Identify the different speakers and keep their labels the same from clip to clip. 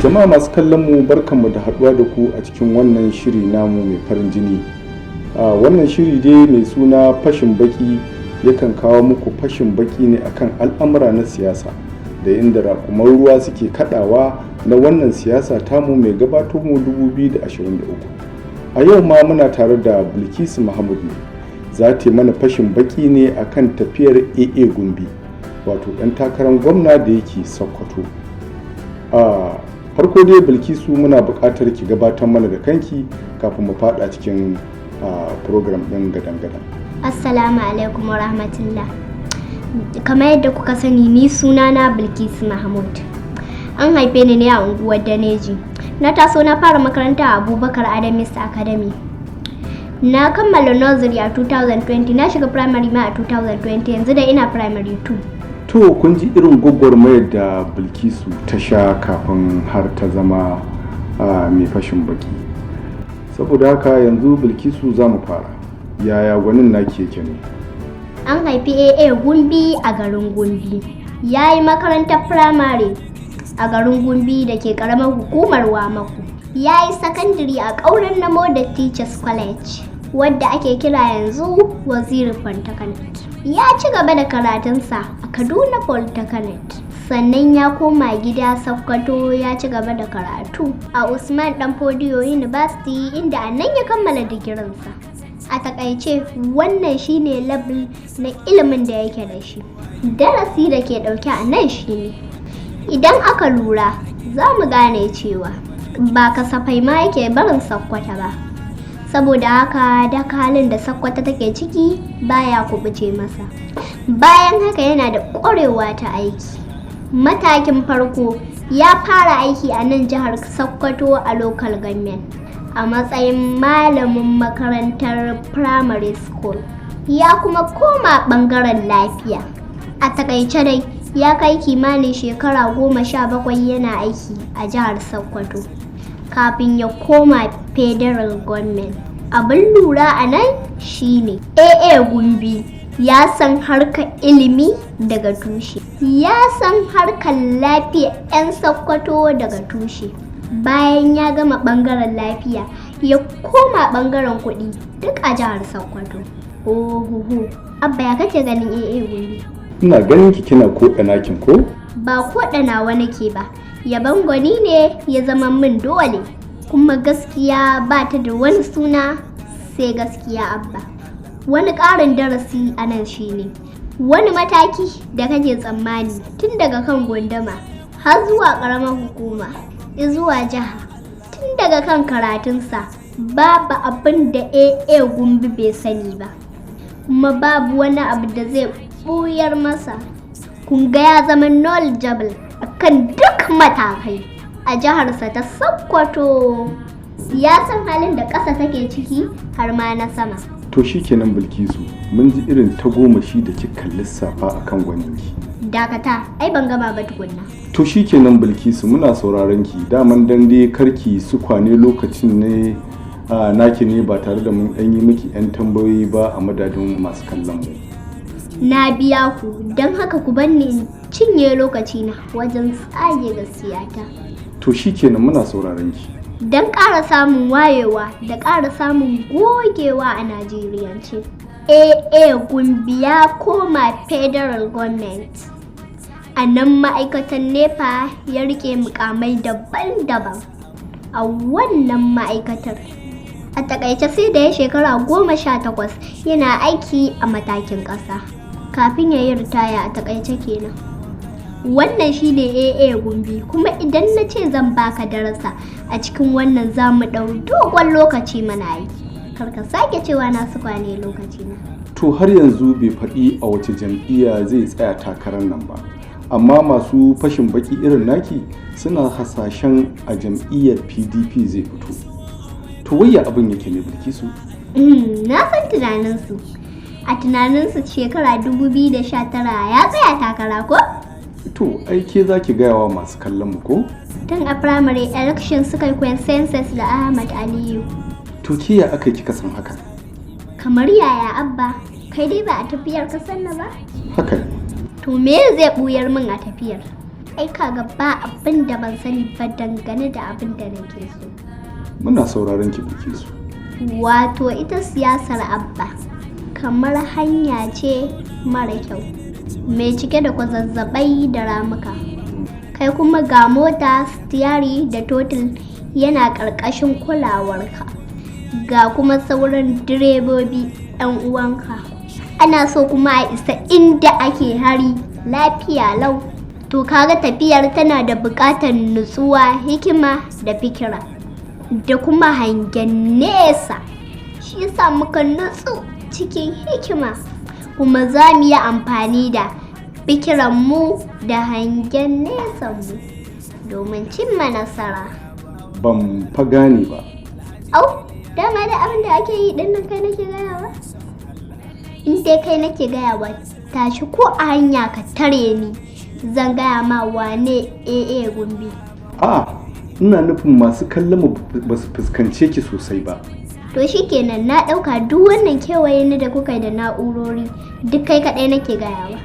Speaker 1: Jama'a masu kallon mu, barkanmu da haɗuwa da ku a cikin wannan shiri namu mai farin jini. A wannan shiri dai mai suna Fashin Baki yakan kawo muku fashin baki ne akan al'amura na siyasa da inda raƙuman ruwa suke kaɗawa na wannan siyasa tamu mai gabato mu 2023. A yau ma muna tare da Bilkisu Mahmud ne, za ta yi mana fashin baki ne akan tafiyar AA Gumbi, wato ɗan takarar gwamna da yake Sokoto. A farko dai, Bilkisu, muna buƙatar ki gabatar mana da kanki kafin mu fada cikin program ɗin gadan-gadan.
Speaker 2: Assalamu alaikum wa rahmatullah. Kamar yadda kuka sani, ni sunana Bilkisu Mahmud. An haife ni ne a unguwar Daneji. Na taso, na fara makaranta a Abubakar Adamis Academy. Na kammala nursery a 2020, na shiga primary ma a 2020, yanzu da ina primary 2.
Speaker 1: To, kun ji irin gwagwarmayar da Bilkisu ta sha kafin har ta zama mai fashin baki. Saboda haka yanzu, Bilkisu, za mu fara. Yaya gwanin naki yake ne?
Speaker 2: An haifi AA Gumbi a garin Gumbi. Ya yi makarantar firamare a garin Gumbi da ke karamar hukumar Wamako. Ya yi sakandare a Ƙauren Namo da Teachers College, wadda ake kira yanzu Waziri Polytechnic. Ya ci gaba da karatunsa a Kaduna Polytechnic. Sannan ya koma gida Sokoto, ya ci gaba da karatu a Usman Danfodiyo University, inda a nan ya kammala digirinsa. A takaice, wannan shine level na ilimin da yake da shi. Darasi da ke dauke a nan shine, idan aka lura, za mu gane cewa ba kasafai ma yake barin Sakkwata ba. Saboda haka da halin da Sakkwata take ciki baya kubuce masa. Bayan haka, yana da ƙwarewa ta aiki. Matakin farko, ya fara aiki a nan jihar Sokoto a local government a matsayin malamin makarantar primary school. Ya kuma koma ɓangaren lafiya. A takaice dai, ya kai kimanin shekara 17 yana aiki a jihar Sokoto kafin ya koma federal government. Abin lura a nan shine AA Gumbi ya san harkar ilimi daga tushe, ya san harkar lafiya 'yan Sokoto daga tushe. Bayan ya gama bangaren lafiya, ya koma bangaren kuɗi, duk a jihar Sokoto. Ohoho, Abba, ya kake ganin AA Gumbi?
Speaker 1: Ina ganin ki kina koɗa nakin ko?
Speaker 2: Ba koɗa nawa nake ba, yaban gwani ne ya zama min dole, kuma gaskiya ba ta da wani suna sai gaskiya. Abba, wani ƙarin darasi a nan shine, wani mataki da kake tsammani, tun daga kan gunduma har zuwa ƙaramar hukuma zuwa jiha, tun daga kan karatunsa, babu abin da AA Gumbi bai sani ba, kuma babu wani abu da zai ɓuyar masa. Kun ga ya zama knowledgeable akan duk matakai a jiharsa ta Sokoto. Ya san halin da ƙasa take ciki har ma na sama.
Speaker 1: To shikenan, Bilkisu, mun ji irin tagomashi da kika lissafa akan gwaninki.
Speaker 2: Dakata, ai ban gama ba tukunna.
Speaker 1: To shikenan, Bilkisu, muna sauraron ki. Daman dan dai karki su kwane lokacin ne a naki ne ba tare da mun ɗan yi miki 'yan tambayoyi ba a madadin masu kallon mu.
Speaker 2: Na biya ku, don haka ku banni in cinye lokacina wajen tsage gaskiyata.
Speaker 1: To shikenan, muna sauraron ki.
Speaker 2: Don ƙara samun wayewa da ƙara samun gogewa a Najeriyance, AA Gumbi ya koma federal government. A nan ma'aikatan NEPA ya rike mukamai daban-daban a wannan ma'aikatar. A takaice, sai da ya shekara 18 yana aiki a matakin ƙasa kafin ya yi ritaya. A takaice kenan. Wannan shine AA Gumbi, kuma idan na ce zan baka darasa a cikin wannan, za mu ɗau dogon lokaci mana yi. Kar ka sake cewa na su kwane lokaci na.
Speaker 1: To, har yanzu bai faɗi a wace jam'iyya zai tsaya takarar nan ba, amma masu fashin baki irin naki suna hasashen a jam'iyyar PDP zai fito. To, wayya abin yake ne, Bilkisu?
Speaker 2: Na san tunaninsu. A tunaninsu, shekara 2019 ya tsaya takara ko?
Speaker 1: To, ai ke za ki gaya wa masu kallon mu ko?
Speaker 2: Tun a primary election suka yi consensus da Ahmad Aliyu.
Speaker 1: To, ke ya aka kika san haka?
Speaker 2: Kamar yaya, Abba? Kai dai ba a tafiyar ka sanna ba?
Speaker 1: Haka ne.
Speaker 2: To, me zai buyar min a tafiyar? Ai kaga ba abin da ban sani ba dangane da abin da nake so.
Speaker 1: Muna sauraron ki, Bilkisu.
Speaker 2: Wato ita siyasar, Abba, kamar hanya ce mara kyau, mai cike da kwazazzabai da ramuka. Kai kuma ga mota, stiyari da totur yana ƙarƙashin kulawarka. Ga kuma sauran direbobi 'yan uwanka. Ana so kuma a isa inda ake hari lafiya lau. To kaga tafiyar tana da buƙatar nutsuwa, hikima da fikira, da kuma hangen nesa. Shi yasa muka nutsu cikin hikima, kuma za mu yi amfani da fikiranmu da hangen nesanmu domin cimma nasara.
Speaker 1: Ban fa gane ba.
Speaker 2: Au, dama da abin da ake yi ɗin nan kai nake gayawa? In dai kai nake gayawa, tashi ko a hanya ka tare ni, zan gaya ma wane AA Gumbi.
Speaker 1: A'a, ina nufin masu kallon mu ba su fuskance ki sosai ba.
Speaker 2: To shikenan, na ɗauka duk wannan kewaye ni da kuka yi da na'urori duk kai kaɗai nake gayawa.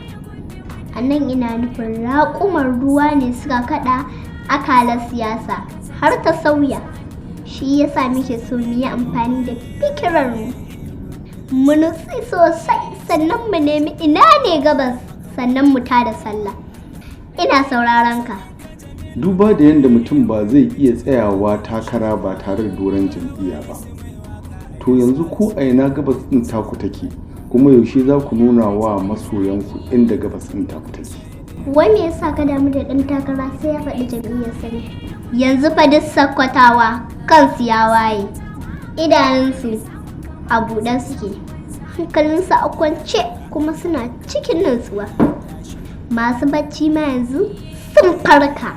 Speaker 2: A nan ina nufin raƙuman ruwa ne suka kaɗa akalar siyasa har ta sauya. Shi yasa muke so mu yi amfani da fikirarmu. Mu nutsi sosai, sannan mu nemi ina ne gabas, sannan mu tada sallah. Ina sauraron ka.
Speaker 1: Duba da yadda mutum ba zai iya tsayawa takara ba tare da doron jam'iyya ba, to yanzu ku a ina gabas ɗin taku take, kuma yaushe za ku nuna wa masoyanku inda gabas ɗin taku take?
Speaker 2: Wai me yasa ka damu da ɗan takara sai ya faɗi jam'iyyarsa ne? Yanzu fa duk Sakkwatawa kansu ya waye. Idanunsu a buɗe suke, hankalinsu a kwance, kuma suna cikin nutsuwa. Masu bacci ma yanzu sun farka.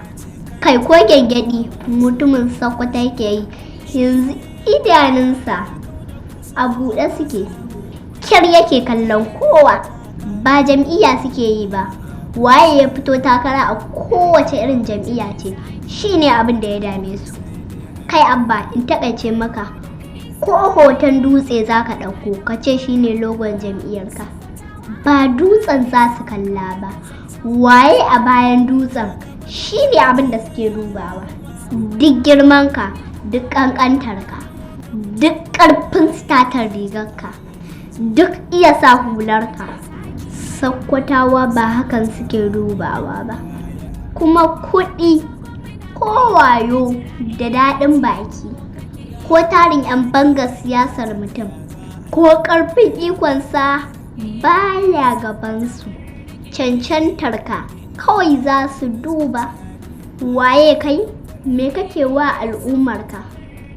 Speaker 2: Kai, ko gyangyaɗi mutumin Sakkwata yake yi, yanzu idanunsa a buɗe suke. Kyar yake kallon kowa. Ba jam'iyya suke yi ba. Waye ya fito takara a kowace irin jam'iyya ce, shine abin da ya dame su. Kai Abba, in takaice maka, ko hoton dutse za ka ɗauko ka ce shine logon jam'iyyarka, ba dutsen za su kalla ba, waye a bayan dutsen shine abin da suke dubawa. Duk girmanka, duk ƙanƙantarka, duk ƙarfin statar rigarka, duk iya sa hularka, Sakkwatawa ba hakan suke dubawa ba. Kuma kuɗi ko wayo da daɗin baki ko tarin 'yan bangar siyasar mutum ko ƙarfin ikonsa baya gabansu. Cancantarka kawai za su duba. Waye kai, me kake wa al'ummarka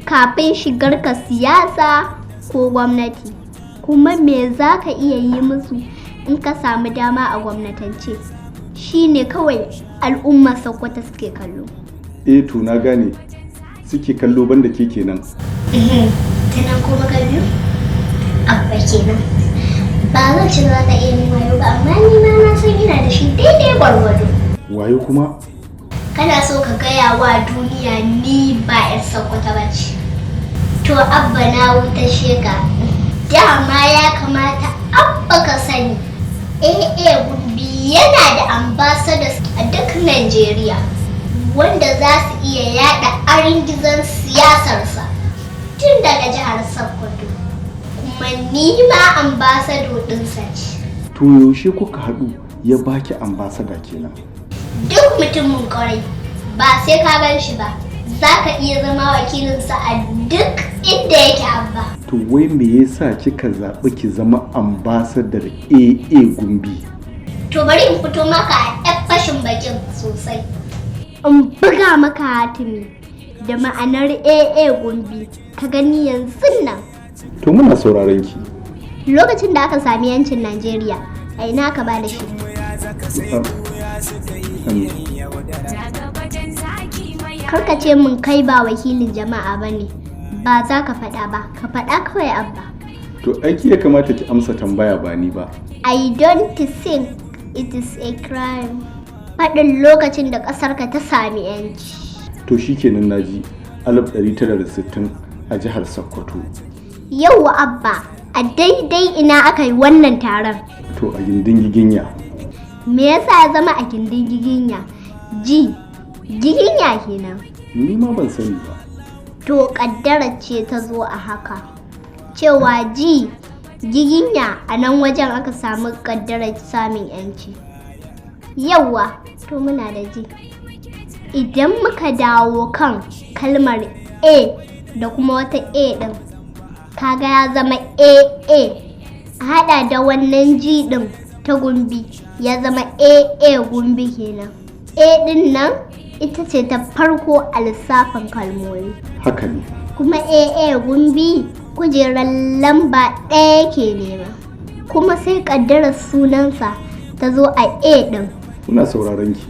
Speaker 2: kafin shigarka siyasa ko gwamnati, kuma me za ka iya yi musu in ka samu dama a gwamnatance, shine kawai al'ummar Sokoto suke kallo.
Speaker 1: Eh, to na gane, suke kallo banda ke kenan.
Speaker 2: Ta nan kuma ka biyu, Abba kenan. Ba zan ce za ka iya min wayo ba, amma ni ma na san ina da shi daidai gwargwado.
Speaker 1: Wayo kuma?
Speaker 2: Kana so ka gaya wa duniya ni ba 'yar Sokoto ba ce? To Abba, na wuta sheka. Dama ya kamata, Abba, ka sani AA Gumbi yana da ambassadors a duk Najeriya wanda za su iya yada aringizan siyasarsa tun daga jihar Sokoto, kuma ni ma ambassador ɗinsa ce.
Speaker 1: To yaushe kuka haɗu ya baki ambassador kenan?
Speaker 2: Duk mutumin kwarai ba sai ka gan shi ba, za ka iya zama wakilinsa a duk inda yake, Abba.
Speaker 1: To wai me yasa kika zaɓi ki zama ambasadar AA Gumbi?
Speaker 2: To bari in fito maka a ɗan fashin bakin sosai, in buga maka hatimi da ma'anar AA Gumbi ka gani yanzu nan.
Speaker 1: To muna sauraron ki.
Speaker 2: Lokacin da aka sami yancin Najeriya, a ina aka ba da shi? Karka ce mun kai ba wakilin jama'a ba ne, ba za ka faɗa ba. Ka faɗa kawai, Abba.
Speaker 1: To aiki ya kamata ki amsa tambaya, ba ni ba.
Speaker 2: I don't think it is a crime faɗin lokacin da ƙasarka ta sami yanci.
Speaker 1: To shikenan, naji, 1960 a jihar Sokoto.
Speaker 2: Yau Abba, a daidai ina aka yi wannan taron?
Speaker 1: To a Gindin Giginya.
Speaker 2: Me yasa ya zama a Gindin Giginya? G, Giginya kenan.
Speaker 1: Ni ma ban sani ba.
Speaker 2: To ƙaddarar ce ta zo a haka. Cewa G, Giginya, a nan wajen aka samu ƙaddarar samun 'yanci. Yawwa, to muna da G. Idan muka dawo kan kalmar A da kuma wata A ɗin, kaga ya zama AA. A haɗa da wannan G ɗin ta Gumbi, ya zama AA Gumbi kenan. A ɗin nan ita ce ta farko a lissafin kalmomi.
Speaker 1: Haka ne.
Speaker 2: Kuma AA Gumbi kujerar lamba 1 ke nema. Kuma sai ƙaddarar sunansa ta zo a A ɗin.
Speaker 1: Muna sauraron ki.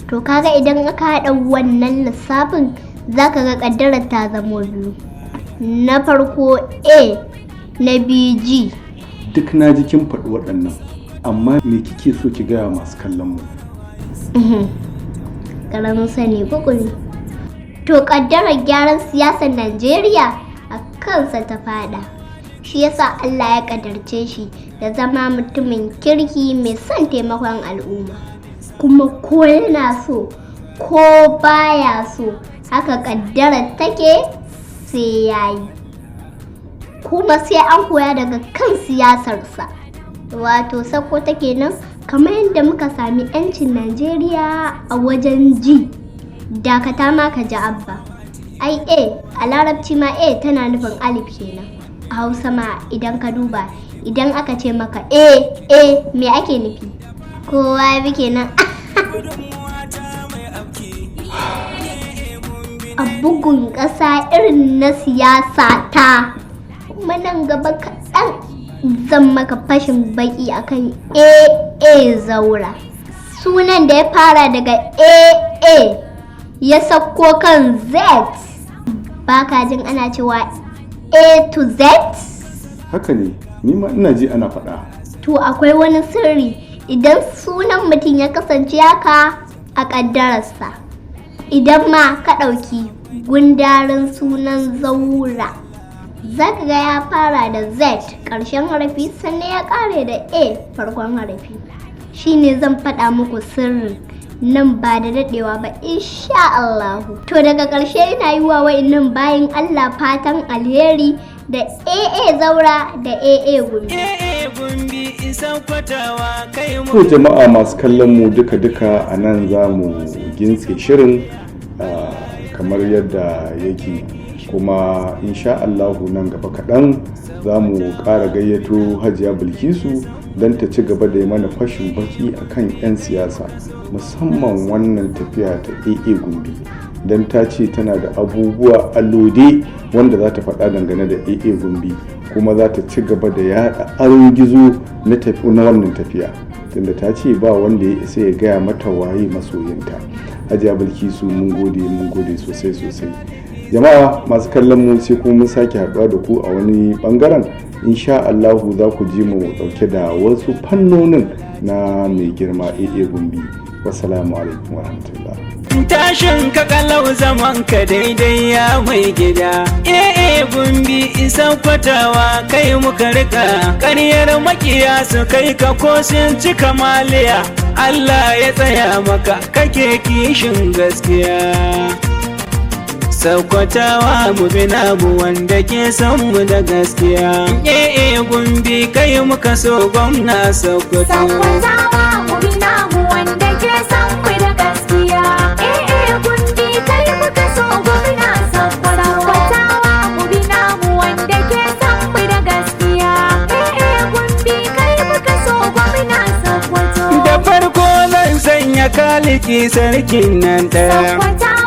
Speaker 2: To kaga idan aka haɗa wannan lissafin, za ka ga ƙaddarar ta zamo biyu. Na farko A, na biyu G.
Speaker 1: Duk na ji kin faɗi waɗannan, amma me kike so ki gaya masu kallon mu?
Speaker 2: Ƙaramin sani kukumi. To ƙaddarar gyaran siyasar Najeriya a kansa ta fada. Shi yasa Allah ya ƙaddarce shi da zama mutumin kirki mai son taimakon al'umma. Kuma ko yana so ko baya so, haka ƙaddarar take, sai ya yi. Kuma sai an koya daga kan siyasarsa. Wato Sokoto kenan, kamar yadda muka sami 'yancin Najeriya a wajen G. Dakata ma ka ji, Abba. Ai A, a Larabci ma A tana nufin alif kenan. A Hausa ma idan ka duba, idan aka ce maka A, A, me ake nufi? Kowa bi kenan. A bugun ƙasa irin na siyasa ta, kuma nan gaba kaɗan zan maka fashin baki akan AA Zaura. Sunan da ya fara daga AA ya sauko kan Z. Baka jin ana cewa A to Z?
Speaker 1: Haka ne, ni ma ina ji ana faɗa.
Speaker 2: To akwai wani sirri idan sunan mutum ya kasance haka a ƙaddararsa. Idan ma ka ɗauki gundarin sunan Zaura, za ka ga ya fara da Z ƙarshen harafi, sannan ya ƙare da A farkon harafi. Shi ne zan faɗa muku sirrin nan ba da daɗewa ba, insha Allahu. To daga ƙarshe ina yi wa wa'innan bayin Allah fatan alheri da AA Zaura da AA Gumbi.
Speaker 3: AA Gumbi isan kwatawa kai mu.
Speaker 1: To jama'a masu kallon mu, duka-duka a nan za mu gintse shirin kamar yadda yake, kuma insha Allahu nan gaba kaɗan za mu ƙara gayyato Hajiya Bilkisu don ta ci gaba da yi mana fashin baki akan 'yan siyasa, musamman wannan tafiya ta AA Gumbi, don ta ce tana da abubuwa a lode wanda za ta faɗa dangane da AA Gumbi, kuma za ta ci gaba da yaɗa aron gizo na tafi na wannan tafiya, tunda ta ce ba wanda ya isa ya gaya mata waye masoyinta. Hajiya Bilkisu, mun gode, mun gode sosai sosai. Jama'a masu kallon mu, sai kuma mun sake haɗuwa da ku a wani bangaren, insha Allahu za ku ji mu dauke da wasu fannonin na mai girma AA Gumbi. Wassalamu alaikum warahmatullah.
Speaker 3: Tashin ka kalau, zaman ka daidai ya mai gida. AA Gumbi isan kwatawa kai muka rika. Ƙaryar makiya su kai ka ko sun cika maliya. Allah ya tsaya maka, kake kishin gaskiya. Sakkwatawa, mu bi namu wanda ke son mu da gaskiya. AA Gumbi kai muka so gwamna Sokoto.
Speaker 4: Sakkwatawa, mu bi namu wanda ke son mu da gaskiya. AA Gumbi kai muka so gwamna Sokoto. Sakkwatawa, mu bi namu wanda ke son mu da gaskiya. AA Gumbi kai muka so gwamna Sokoto.
Speaker 3: Da farko zan sanya kaliki sarkin nan ɗaya.
Speaker 4: Sakkwatawa.